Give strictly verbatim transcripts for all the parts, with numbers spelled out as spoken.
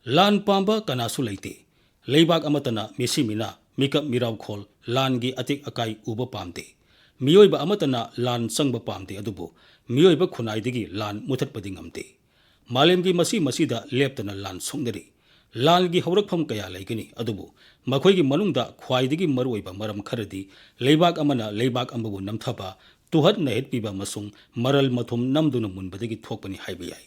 ꯂꯥꯟ ꯄꯥꯝꯕ ꯀꯅꯥꯁꯨ ꯂꯩꯇꯦ꯫ ꯂꯩꯕꯥꯛ ꯑꯃꯠꯇꯅ ꯃꯤꯁꯤ ꯃꯤꯅꯥ, ꯃꯤꯀꯞ ꯃꯤꯔꯥꯎꯈꯣꯜ, ꯂꯥꯟꯒꯤ ꯑꯇꯦꯛ ꯑꯀꯥꯏ ꯎꯕ ꯄꯥꯝꯗꯦ꯫ ꯃꯤꯑꯣꯏꯕ ꯑꯃꯠꯇꯅ ꯂꯥꯟ ꯆꯪꯕ ꯄꯥꯝꯗꯦ, ꯑꯗꯨꯕꯨ ꯃꯤꯑꯣꯏꯕ ꯈꯨꯟꯅꯥꯏꯗꯒꯤ ꯂꯥꯟ ꯃꯨꯊꯠꯄꯗꯤ ꯉꯝꯗꯦ꯫ ꯃꯥꯂꯦꯝꯒꯤ ꯃꯁꯤ ꯃꯁꯤꯗ ꯂꯦꯞꯇꯅ ꯂꯥꯟ ꯁꯣꯛꯅꯔꯤ꯫ ꯂꯥꯟꯒꯤ ꯍꯧꯔꯛꯐꯝ ꯀꯌꯥ ꯂꯩꯒꯅꯤ, ꯑꯗꯨꯕꯨ ꯃꯈꯣꯏꯒꯤ ꯃꯅꯨꯡꯗ ꯈ꯭ꯋꯥꯏꯗꯒꯤ ꯃꯔꯨꯑꯣꯏꯕ ꯃꯔꯝ ꯈꯔꯗꯤ ꯂꯩꯕꯥꯛ ꯑꯃꯅ ꯂꯩꯕꯥꯛ ꯑꯃꯕꯨ ꯅꯝꯊꯕ, ꯇꯨꯍꯠ ꯅꯩꯍꯠꯄꯤꯕ ꯑꯃꯁꯨꯡ ꯃꯔꯜ ꯃꯊꯨꯝ ꯅꯝꯗꯨꯅ ꯃꯨꯟꯕꯗꯒꯤ ꯊꯣꯛꯄꯅꯤ ꯍꯥꯏꯕ ꯌꯥꯏ꯫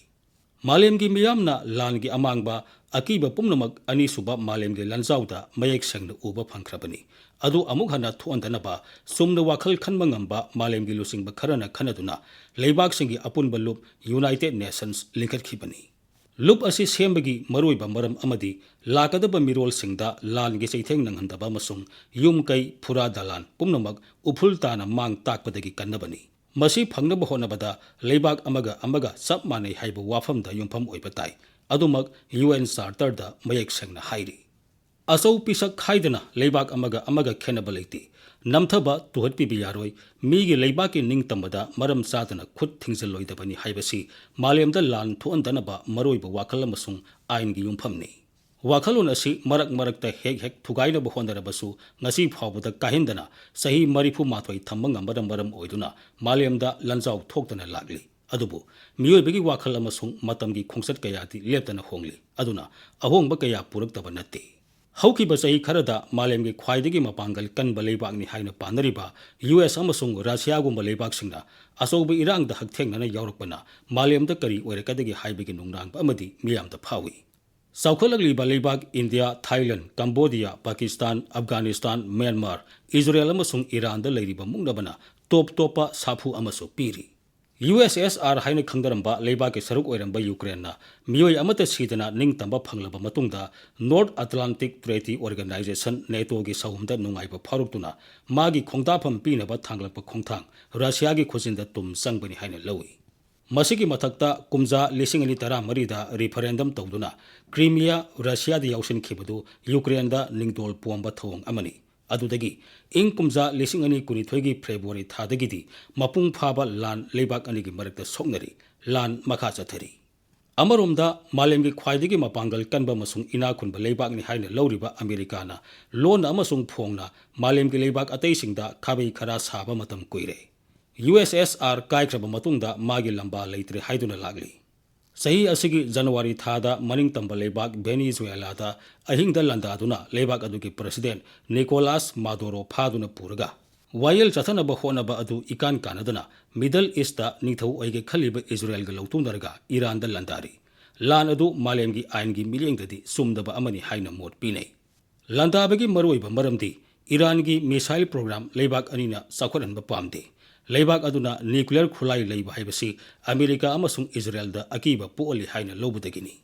ꯃꯥꯂꯦꯝꯒꯤ ꯃꯤꯌꯥꯝꯅ ꯂꯥꯟꯒꯤ ꯑꯃꯥꯡꯕ, ꯑꯀꯤꯕ ꯄꯨꯝꯅꯃꯛ ꯑꯅꯤꯁꯨꯕ ꯃꯥꯂꯦꯝꯒꯤ ꯂꯥꯟꯖꯥꯎꯗ ꯃꯌꯦꯛ ꯁꯦꯡꯅ ꯎꯕ ꯐꯪꯈ꯭ꯔꯕꯅꯤ꯫ ꯑꯗꯨ ꯑꯃꯨꯛ ꯍꯟꯅ ꯊꯣꯛꯍꯟꯗꯅꯕ ꯆꯨꯝꯅ ꯋꯥꯈꯜ ꯈꯟꯕ ꯉꯝꯕ ꯃꯥꯂꯦꯝꯒꯤ ꯂꯨꯆꯤꯡꯕ ꯈꯔꯅ ꯈꯟꯅꯗꯨꯅ ꯂꯩꯕꯥꯛꯁꯤꯡꯒꯤ ꯑꯄꯨꯟꯕ ꯂꯨꯞ United Nations ꯂꯤꯡꯈꯠꯈꯤꯕꯅꯤ꯫ ꯂꯨꯞ ꯑꯁꯤ ꯁꯦꯝꯕꯒꯤ ꯃꯔꯨꯑꯣꯏꯕ ꯃꯔꯝ ꯑꯃꯗꯤ ꯂꯥꯛꯀꯗꯕ ꯃꯤꯔꯣꯜꯁꯤꯡꯗ ꯂꯥꯟꯒꯤ ꯆꯩꯊꯦꯡ ꯅꯪꯍꯟꯗꯕ ꯑꯃꯁꯨꯡ ꯌꯨꯝ ꯀꯩ, ꯐꯨꯔꯥ ꯗꯂꯥꯟ ꯄꯨꯝꯅꯃꯛ ꯎꯐꯨꯜ ꯇꯥꯅ ꯃꯥꯡ ꯇꯥꯛꯄꯗꯒꯤ ꯀꯟꯅꯕꯅꯤ꯫ ꯃꯁꯤ ꯐꯪꯅꯕ ꯍꯣꯠꯅꯕꯗ ꯂꯩꯕꯥꯛ ꯑꯃꯒ ꯑꯃꯒ ꯆꯞ ꯃꯥꯟꯅꯩ ꯍꯥꯏꯕ ꯋꯥꯐꯝꯗ ꯌꯨꯝꯐꯝ ꯑꯣꯏꯕ ꯇꯥꯏ꯫ ꯑꯗꯨꯃꯛ UN Charterꯗ ꯃꯌꯦꯛ ꯁꯦꯡꯅ ꯍꯥꯏꯔꯤ꯫ ꯑꯆꯧ ꯄꯤꯁꯛ ꯈꯥꯏꯗꯅ ꯂꯩꯕꯥꯛ ꯑꯃꯒ ꯑꯃꯒ ꯈꯦꯠꯅꯕ ꯂꯩꯇꯦ꯫ ꯅꯝꯊꯕ ꯇꯨꯍꯠꯄꯤꯕ ꯌꯥꯔꯣꯏ꯫ ꯃꯤꯒꯤ ꯂꯩꯕꯥꯛꯀꯤ ꯅꯤꯡꯇꯝꯕꯗ ꯃꯔꯝ ꯆꯥꯗꯅ ꯈꯨꯠ ꯊꯤꯡꯖꯤꯜꯂꯣꯏꯗꯕꯅꯤ ꯍꯥꯏꯕꯁꯤ ꯃꯥꯂꯦꯝꯗ ꯂꯥꯟ ꯊꯣꯛꯍꯟꯗꯅꯕ ꯃꯔꯨꯑꯣꯏꯕ ꯋꯥꯈꯜ ꯑꯃꯁꯨꯡ ꯑꯥꯏꯟꯒꯤ ꯌꯨꯝꯐꯝꯅꯤ꯫ ꯋꯥꯈꯜꯂꯣꯟ ꯑꯁꯤ ꯃꯔꯛ ꯃꯔꯛꯇ ꯍꯦꯛ ꯍꯦꯛ ꯊꯨꯒꯥꯏꯅꯕ ꯍꯣꯠꯅꯔꯕꯁꯨ, ꯉꯁꯤ ꯐꯥꯎꯕꯗ ꯀꯥꯏꯍꯟꯗꯅ ꯆꯍꯤ ꯃꯔꯤꯐꯨ ꯃꯥꯊꯣꯏ ꯊꯝꯕ ꯉꯝꯕꯅ ꯃꯔꯝ ꯑꯣꯏꯗꯨꯅ ꯃꯥꯂꯦꯝꯗ ꯂꯥꯟꯖꯥꯎ ꯊꯣꯛꯇꯅ ꯂꯥꯛꯂꯤ꯫ ꯑꯗꯨꯕꯨ ꯃꯤꯑꯣꯏꯕꯒꯤ ꯋꯥꯈꯜ ꯑꯃꯁꯨꯡ ꯃꯇꯝꯒꯤ ꯈꯣꯡꯆꯠ ꯀꯌꯥꯗꯤ ꯂꯦꯞꯇꯅ ꯍꯣꯡꯂꯤ꯫ ꯑꯗꯨꯅ ꯑꯍꯣꯡꯕ ꯀꯌꯥ ꯄꯨꯔꯛꯇꯕ ꯅꯠꯇꯦ꯫ ꯍꯧꯈꯤꯕ ꯆꯍꯤ ꯈꯔꯗ ꯃꯥꯂꯦꯝꯒꯤ ꯈ꯭ꯋꯥꯏꯗꯒꯤ ꯃꯄꯥꯡꯒꯜ ꯀꯟꯕ ꯂꯩꯕꯥꯛꯅꯤ ꯍꯥꯏꯅ ꯄꯥꯅꯔꯤꯕ ꯌꯨ ꯑꯦꯁ ꯑꯃꯁꯨꯡ ꯔꯁꯤꯌꯥꯒꯨꯝꯕ ꯂꯩꯕꯥꯛꯁꯤꯡꯅ ꯑꯆꯧꯕ ꯏꯔꯥꯡꯗ ꯍꯛꯊꯦꯡꯅꯅ ꯌꯥꯎꯔꯛꯄꯅ ꯃꯥꯂꯦꯝꯗ ꯀꯔꯤ ꯑꯣꯏꯔꯛꯀꯗꯒꯦ ꯍꯥꯏꯕꯒꯤ ꯅꯨꯡꯅꯥꯡꯕ ꯑꯃꯗꯤ ꯃꯤꯌꯥꯝꯗ ꯐꯥꯎꯏ꯫ ꯆꯥꯎꯈꯠꯂꯛꯂꯤꯕ ꯂꯩꯕꯥꯛ India, Thailand, Cambodia, Pakistan, Afghanistan, Myanmar, Israel ꯑꯃꯁꯨꯡ ꯏꯔꯥꯟꯗ ꯂꯩꯔꯤꯕ ꯃꯨꯛꯅꯕꯅ ꯇꯣꯞ ꯇꯣꯞꯄ ꯁꯥꯐꯨ ꯑꯃꯁꯨ ꯄꯤꯔꯤ꯫ ꯌꯨ ꯑꯦꯁ ꯑꯦꯁ ꯑꯥꯔ ꯍꯥꯏꯅ ꯈꯪꯅꯔꯝꯕ ꯂꯩꯕꯥꯛꯀꯤ ꯁꯔꯨꯛ ꯑꯣꯏꯔꯝꯕ ꯌꯨꯀ꯭ꯔꯦꯟꯅ ꯃꯤꯑꯣꯏ ꯑꯃꯠꯇ ꯁꯤꯗꯅ ꯅꯤꯡꯇꯝꯕ ꯐꯪꯂꯕ ꯃꯇꯨꯡꯗ, North Atlantic Treaty Organization, NATOꯒꯤ ꯁꯥꯐꯨꯗ ꯅꯨꯡꯉꯥꯏꯕ ꯐꯥꯎꯔꯛꯇꯨꯅ ꯃꯥꯒꯤ ꯈꯣꯡꯗꯥꯐꯝ ꯄꯤꯅꯕ ꯊꯥꯡꯂꯛꯄ ꯈꯣꯡꯊꯥꯡ ꯔꯁꯤꯌꯥꯒꯤ ꯈꯨꯖꯤꯟꯗ ꯇꯨꯝ ꯆꯪꯕꯅꯤ ꯍꯥꯏꯅ ꯂꯧꯏ꯫ ꯃꯁꯤꯒꯤ ꯃꯊꯛꯇ, ꯀꯨꯝꯖꯥ ꯂꯤꯁꯤꯡ ꯑꯅꯤ ꯇꯔꯥꯃꯔꯤꯗ referendum ꯇꯧꯗꯨꯅ ꯀ꯭ꯔꯤꯃꯤꯌꯥ ꯔꯁꯤꯌꯥꯗ ꯌꯥꯎꯁꯤꯟꯈꯤꯕꯗꯨ ꯌꯨꯀ꯭ꯔꯦꯟꯗ ꯅꯤꯡꯗꯣꯜ ꯄꯣꯝꯕ ꯊꯧꯑꯣꯡ ꯑꯃꯅꯤ꯫ ꯑꯗꯨꯗꯒꯤ ꯏꯪ ꯀꯨꯝꯖꯥ ꯂꯤꯁꯤꯡ ꯑꯅꯤ ꯀꯨꯟꯅꯤꯊꯣꯏꯒꯤ ꯐꯦꯕ꯭ꯔꯨꯋꯥꯔꯤ ꯊꯥꯗꯒꯤꯗꯤ ꯃꯄꯨꯡ ꯐꯥꯕ ꯂꯥꯟ ꯂꯩꯕꯥꯛ ꯑꯅꯤꯒꯤ ꯃꯔꯛꯇ ꯁꯣꯛꯅꯔꯤ꯫ ꯂꯥꯟ ꯃꯈꯥ ꯆꯠꯊꯔꯤ꯫ ꯑꯃꯔꯣꯝꯗ, ꯃꯥꯂꯦꯝꯒꯤ ꯈ꯭ꯋꯥꯏꯗꯒꯤ ꯃꯄꯥꯡꯒꯜ ꯀꯟꯕ ꯑꯃꯁꯨꯡ ꯏꯅꯥꯛ ꯈꯨꯟꯕ ꯂꯩꯕꯥꯛꯅꯤ ꯍꯥꯏꯅ ꯂꯧꯔꯤꯕ ꯑꯃꯦꯔꯤꯀꯥꯅ ꯂꯣꯟꯅ ꯑꯃꯁꯨꯡ ꯐꯣꯡꯅ ꯃꯥꯂꯦꯝꯒꯤ ꯂꯩꯕꯥꯛ ꯑꯇꯩꯁꯤꯡꯗ ꯈꯥꯕꯩ ꯈꯔꯥ ꯁꯥꯕ ꯃꯇꯝ ꯀꯨꯏꯔꯦ꯫ ꯌꯨ ꯑꯦꯁ ꯑꯦꯁ ꯑꯥꯔ ꯀꯥꯏꯈ꯭ꯔꯕ ꯃꯇꯨꯡꯗ ꯃꯥꯒꯤ ꯂꯝꯕꯥ ꯂꯩꯇ꯭ꯔꯦ ꯍꯥꯏꯗꯨꯅ ꯂꯥꯛꯂꯤ꯫ ꯆꯍꯤ ꯑꯁꯤꯒꯤ ꯖꯅꯋꯥꯔꯤ ꯊꯥꯗ ꯃꯅꯤꯡꯇꯝꯕ ꯂꯩꯕꯥꯛ ꯚꯦꯅꯤꯖꯨꯋꯦꯂꯥꯗ ꯑꯍꯤꯡꯗ ꯂꯥꯟꯗꯥꯗꯨꯅ ꯂꯩꯕꯥꯛ ꯑꯗꯨꯒꯤ ꯄ꯭ꯔꯁꯤꯗꯦꯟ ꯅꯤꯀꯣꯂꯥꯁ ꯃꯥꯗꯨꯔꯣ ꯐꯥꯗꯨꯅ ꯄꯨꯔꯒ ꯋꯥꯌꯦꯜ ꯆꯠꯊꯅꯕ ꯍꯣꯠꯅꯕ ꯑꯗꯨ ꯏꯀꯥꯟ ꯀꯥꯟꯅꯗꯅ ꯃꯤꯗꯜ ꯏꯁꯇ ꯅꯤꯡꯊꯧ ꯑꯣꯏꯒꯦ ꯈꯜꯂꯤꯕ ꯏꯖꯔꯦꯜꯒ ꯂꯧꯇꯨꯅꯔꯒ ꯏꯔꯥꯟꯗ ꯂꯥꯟꯗꯥꯔꯤ꯫ ꯂꯥꯟ ꯑꯗꯨ ꯃꯥꯂꯦꯝꯒꯤ ꯑꯥꯏꯟꯒꯤ ꯃꯤꯠꯌꯦꯡꯗꯗꯤ ꯆꯨꯝꯗꯕ ꯑꯃꯅꯤ ꯍꯥꯏꯅ ꯃꯣꯠ ꯄꯤꯅꯩ꯫ ꯂꯥꯟꯗꯥꯕꯒꯤ ꯃꯔꯨꯑꯣꯏꯕ ꯃꯔꯝꯗꯤ ꯏꯔꯥꯟꯒꯤ ꯃꯤꯁꯥꯏꯜ ꯄ꯭ꯔꯣꯒ꯭ꯔꯥꯝ ꯂꯩꯕꯥꯛ ꯑꯅꯤꯅ ꯆꯥꯎꯈꯠꯍꯟꯕ ꯄꯥꯝꯗꯦ꯫ ꯂꯩꯕꯥꯛ ꯑꯗꯨꯅ ꯅ꯭ꯌꯨꯀ꯭ꯂꯤꯌꯔ ꯈꯨꯠꯂꯥꯏ ꯂꯩꯕ ꯍꯥꯏꯕꯁꯤ ꯑꯃꯦꯔꯤꯀꯥ ꯑꯃꯁꯨꯡ ꯏꯖꯔꯦꯜꯗ ꯑꯀꯤꯕ ꯄꯣꯛꯍꯜꯂꯤ ꯍꯥꯏꯅ ꯂꯧꯕꯗꯒꯤꯅꯤ꯫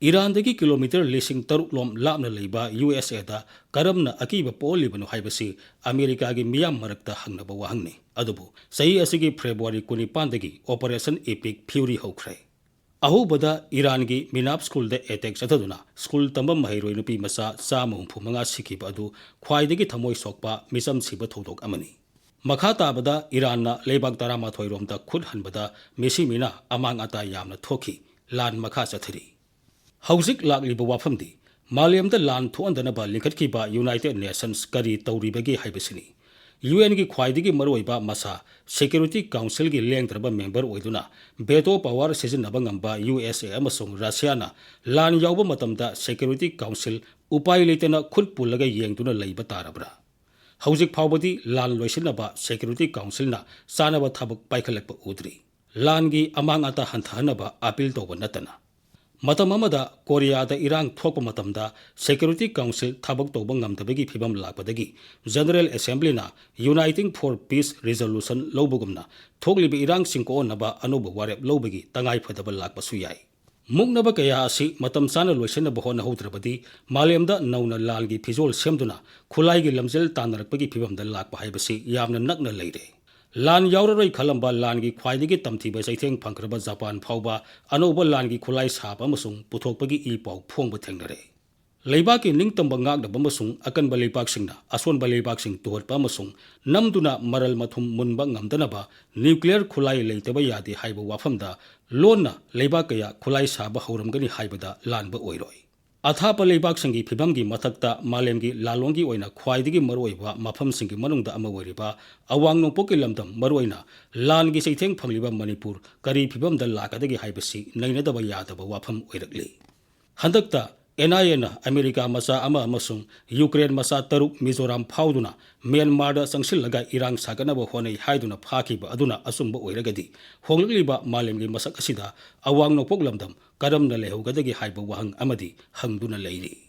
ꯏꯔꯥꯟꯗꯒꯤ ꯀꯤꯂꯣꯃꯤꯇꯔ ꯂꯤꯁꯤꯡ ꯇꯔꯨꯛ ꯂꯣꯝ ꯂꯥꯞꯅ ꯂꯩꯕ ꯌꯨ ꯑꯦꯁ ꯑꯦꯗ ꯀꯔꯝꯅ ꯑꯀꯤꯕ ꯄꯣꯛꯍꯜꯂꯤꯕꯅꯣ ꯍꯥꯏꯕꯁꯤ ꯑꯃꯦꯔꯤꯀꯥꯒꯤ ꯃꯤꯌꯥꯝ ꯃꯔꯛꯇ ꯍꯪꯅꯕ ꯋꯥꯍꯪꯅꯤ꯫ ꯑꯗꯨꯕꯨ ꯆꯍꯤ ꯑꯁꯤꯒꯤ ꯐꯦꯕ꯭ꯔꯨꯋꯥꯔꯤ ꯀꯨꯟꯅꯤꯄꯥꯟꯗꯒꯤ ꯑꯣꯄꯔꯦꯁꯟ ꯏꯄꯤꯛ ꯐ꯭ꯌꯨꯔꯤ ꯍꯧꯈ꯭ꯔꯦ꯫ ꯑꯍꯧꯕꯗ ꯏꯔꯥꯟꯒꯤ ꯃꯤꯅꯥꯞ ꯁ꯭ꯀꯨꯜꯗ ꯑꯦꯇꯦꯛ ꯆꯠꯊꯗꯨꯅ ꯁ꯭ꯀꯨꯜ ꯇꯝꯕ ꯃꯍꯩꯔꯣꯏ ꯅꯨꯄꯤ ꯃꯆꯥ ꯆꯥꯝꯃ ꯍꯨꯝꯐꯨ ꯃꯉꯥ ꯁꯤꯈꯤꯕ ꯑꯗꯨ ꯈ꯭ꯋꯥꯏꯗꯒꯤ ꯊꯃꯣꯏ ꯁꯣꯛꯄ ꯃꯤꯆꯝ ꯁꯤꯕ ꯊꯧꯗꯣꯛ ꯑꯃꯅꯤ꯫ ꯃꯈꯥ ꯇꯥꯕꯗ ꯏꯔꯥꯟꯅ ꯂꯩꯕꯥꯛ ꯇꯔꯥꯃꯥꯊꯣꯏ ꯔꯣꯝꯗ ꯈꯨꯠ ꯍꯟꯕꯗ ꯃꯤꯁꯤ ꯃꯤꯅꯥ ꯑꯃꯥꯡ ꯑꯇꯥ ꯌꯥꯝꯅ ꯊꯣꯛꯈꯤ꯫ ꯂꯥꯟ ꯃꯈꯥ ꯆꯠꯊꯔꯤ꯫ ꯍꯧꯖꯤꯛ ꯂꯥꯛꯂꯤꯕ ꯋꯥꯐꯝꯗꯤ ꯃꯥꯂꯦꯝꯗ ꯂꯥꯟ ꯊꯣꯛꯍꯟꯗꯅꯕ ꯂꯤꯡꯈꯠꯈꯤꯕ ꯌꯨꯅꯥꯏꯇꯦꯗ ꯅꯦꯁꯟꯁ ꯀꯔꯤ ꯇꯧꯔꯤꯕꯒꯦ ꯍꯥꯏꯕꯁꯤꯅꯤ꯫ ꯌꯨ ꯑꯦꯟꯒꯤ ꯈ꯭ꯋꯥꯏꯗꯒꯤ ꯃꯔꯨꯑꯣꯏꯕ ꯃꯁꯥ, ꯁꯦꯀ꯭ꯌꯨꯔꯤꯇꯤ ꯀꯥꯎꯟꯁꯤꯜꯒꯤ ꯂꯦꯡꯗ꯭ꯔꯕ ꯃꯦꯝꯕꯔ ꯑꯣꯏꯗꯨꯅ ꯚꯦꯇꯣ ꯄꯋꯥꯔ ꯁꯤꯖꯤꯟꯅꯕ ꯉꯝꯕ ꯌꯨ ꯑꯦꯁ ꯑꯦ ꯑꯃꯁꯨꯡ ꯔꯁꯤꯌꯥꯅ ꯂꯥꯟ ꯌꯥꯎꯕ ꯃꯇꯝꯗ ꯁꯦꯀ꯭ꯌꯨꯔꯤꯇꯤ ꯀꯥꯎꯟꯁꯤꯜ ꯎꯄꯥꯏ ꯂꯩꯇꯅ ꯈꯨꯠ ꯄꯨꯜꯂꯒ ꯌꯦꯡꯗꯨꯅ ꯂꯩꯕ ꯇꯥꯔꯕ꯭ꯔꯥ? ꯍꯧꯖꯤꯛ ꯐꯥꯎꯕꯗꯤ ꯂꯥꯟ ꯂꯣꯏꯁꯤꯟꯅꯕ ꯁꯦꯀ꯭ꯌꯨꯔꯤꯇꯤ ꯀꯥꯎꯟꯁꯤꯜꯅ ꯆꯥꯅꯕ ꯊꯕꯛ ꯄꯥꯏꯈꯠꯂꯛꯄ ꯎꯗ꯭ꯔꯤ꯫ ꯂꯥꯟꯒꯤ ꯑꯃꯥꯡ ꯑꯇꯥ ꯍꯟꯊꯍꯟꯅꯕ ꯑꯄꯤꯜ ꯇꯧꯕ ꯅꯠꯇꯅ꯫ ꯃꯇꯝ ꯑꯃꯗ ꯀꯣꯔꯤꯌꯥꯗ ꯏꯔꯥꯡ ꯊꯣꯛꯄ ꯃꯇꯝꯗ ꯁꯦꯀ꯭ꯌꯨꯔꯤꯇꯤ ꯀꯥꯎꯟꯁꯤꯜ ꯊꯕꯛ ꯇꯧꯕ ꯉꯝꯗꯕꯒꯤ ꯐꯤꯚꯝ ꯂꯥꯛꯄꯗꯒꯤ ꯖꯦꯅꯔꯦꯜ ꯑꯦꯁꯦꯝꯕ꯭ꯂꯤꯅ Uniting for Peace Resolution ꯂꯧꯕꯒꯨꯝꯅ ꯊꯣꯛꯂꯤꯕ ꯏꯔꯥꯡꯁꯤꯡ ꯀꯣꯛꯍꯟꯅꯕ ꯑꯅꯧꯕ ꯋꯥꯔꯦꯞ ꯂꯧꯕꯒꯤ ꯇꯉꯥꯏ ꯐꯗꯕ ꯂꯥꯛꯄꯁꯨ ꯌꯥꯏ꯫ ꯃꯨꯛꯅꯕ ꯀꯌꯥ ꯑꯁꯤ ꯃꯇꯝ ꯆꯥꯅ ꯂꯣꯏꯁꯤꯟꯅꯕ ꯍꯣꯠꯅꯍꯧꯗ꯭ꯔꯕꯗꯤ ꯃꯥꯂꯦꯝꯗ ꯅꯧꯅ ꯂꯥꯟꯒꯤ ꯐꯤꯖꯣꯜ ꯁꯦꯝꯗꯨꯅ ꯈꯨꯠꯂꯥꯏꯒꯤ ꯂꯝꯖꯦꯜ ꯇꯥꯟꯅꯔꯛꯄꯒꯤ ꯐꯤꯚꯝꯗ ꯂꯥꯛꯄ ꯍꯥꯏꯕꯁꯤ ꯌꯥꯝꯅ ꯅꯛꯅ ꯂꯩꯔꯦ꯫ ꯂꯥꯟ ꯌꯥꯎꯔꯔꯣꯏ ꯈꯜꯂꯝꯕ ꯂꯥꯟꯒꯤ ꯈ꯭ꯋꯥꯏꯗꯒꯤ ꯇꯝꯊꯤꯕ ꯆꯩꯊꯦꯡ ꯐꯪꯈ꯭ꯔꯕ ꯖꯄꯥꯟ ꯐꯥꯎꯕ ꯑꯅꯧꯕ ꯂꯥꯟꯒꯤ ꯈꯨꯠꯂꯥꯏ ꯁꯥꯕ ꯑꯃꯁꯨꯡ ꯄꯨꯊꯣꯛꯄꯒꯤ ꯏ ꯄꯥꯎ ꯐꯣꯡꯕ ꯊꯦꯡꯅꯔꯦ꯫ ꯂꯩꯕꯥꯛꯀꯤ ꯅꯤꯡꯇꯝꯕ ꯉꯥꯛꯅꯕ ꯑꯃꯁꯨꯡ ꯑꯀꯟꯕ ꯂꯩꯕꯥꯛꯁꯤꯡꯅ ꯑꯁꯣꯟꯕ ꯂꯩꯕꯥꯛꯁꯤꯡ ꯇꯨꯍꯠꯄ ꯑꯃꯁꯨꯡ ꯅꯝꯗꯨꯅ ꯃꯔꯜ ꯃꯊꯨꯝ ꯃꯨꯟꯕ ꯉꯝꯗꯅꯕ ꯅ꯭ꯌꯨꯀ꯭ꯂꯤꯌꯔ ꯈꯨꯠꯂꯥꯏ ꯂꯩꯇꯕ ꯌꯥꯗꯦ ꯍꯥꯏꯕ ꯋꯥꯐꯝꯗ ꯂꯣꯟꯅ ꯂꯩꯕꯥꯛ ꯀꯌꯥ ꯈꯨꯠꯂꯥꯏ ꯁꯥꯕ ꯍꯧꯔꯝꯒꯅꯤ ꯍꯥꯏꯕꯗ ꯂꯥꯟꯕ ꯑꯣꯏꯔꯣꯏ꯫ ꯑꯊꯥꯞꯄ ꯂꯩꯕꯥꯛꯁꯤꯡꯒꯤ ꯐꯤꯕꯝꯒꯤ ꯃꯊꯛꯇ ꯃꯥꯂꯦꯝꯒꯤ ꯂꯥꯂꯣꯡꯒꯤ ꯑꯣꯏꯅ ꯈ꯭ꯋꯥꯏꯗꯒꯤ ꯃꯔꯨꯑꯣꯏꯕ ꯃꯐꯝꯁꯤꯡꯒꯤ ꯃꯅꯨꯡꯗ ꯑꯃ ꯑꯣꯏꯔꯤꯕ ꯑꯋꯥꯡ ꯅꯣꯡꯄꯣꯛꯀꯤ ꯂꯝꯗꯝ, ꯃꯔꯨꯑꯣꯏꯅ ꯂꯥꯟꯒꯤ ꯆꯩꯊꯦꯡ ꯐꯪꯂꯤꯕ ꯃꯅꯤꯄꯨꯔ ꯀꯔꯤ ꯐꯤꯕꯝꯗ ꯂꯥꯛꯀꯗꯒꯦ ꯍꯥꯏꯕꯁꯤ ꯅꯩꯅꯗꯕ ꯌꯥꯗꯕ ꯋꯥꯐꯝ ꯑꯣꯏꯔꯛꯂꯤ꯫ ꯍꯟꯗꯛꯇ ꯑꯦꯟ ꯑꯥꯏ ꯑꯦꯅ ꯑꯃꯦꯔꯤꯀꯥ ꯃꯆꯥ ꯑꯃ ꯑꯃꯁꯨꯡ ꯌꯨꯀ꯭ꯔꯦꯟ ꯃꯆꯥ ꯇꯔꯨꯛ ꯃꯤꯖꯣꯔꯥꯝ ꯐꯥꯎꯗꯨꯅ ꯃ꯭ꯌꯥꯟꯃꯥꯔꯗ ꯆꯪꯁꯤꯜꯂꯒ ꯏꯔꯥꯡ ꯁꯥꯒꯠꯅꯕ ꯍꯣꯠꯅꯩ ꯍꯥꯏꯗꯨꯅ ꯐꯥꯈꯤꯕ ꯑꯗꯨꯅ ꯑꯆꯨꯝꯕ ꯑꯣꯏꯔꯒꯗꯤ, ꯍꯣꯡꯂꯛꯂꯤꯕ ꯃꯥꯂꯦꯝꯒꯤ ꯃꯁꯛ ꯑꯁꯤꯗ ꯑꯋꯥꯡ ꯅꯣꯡꯄꯣꯛ ꯂꯝꯗꯝ ꯀꯔꯝꯅ ꯂꯩꯍꯧꯒꯗꯒꯦ ꯍꯥꯏꯕ ꯋꯥꯍꯪ ꯑꯃꯗꯤ ꯍꯪꯗꯨꯅ ꯂꯩꯔꯤ꯫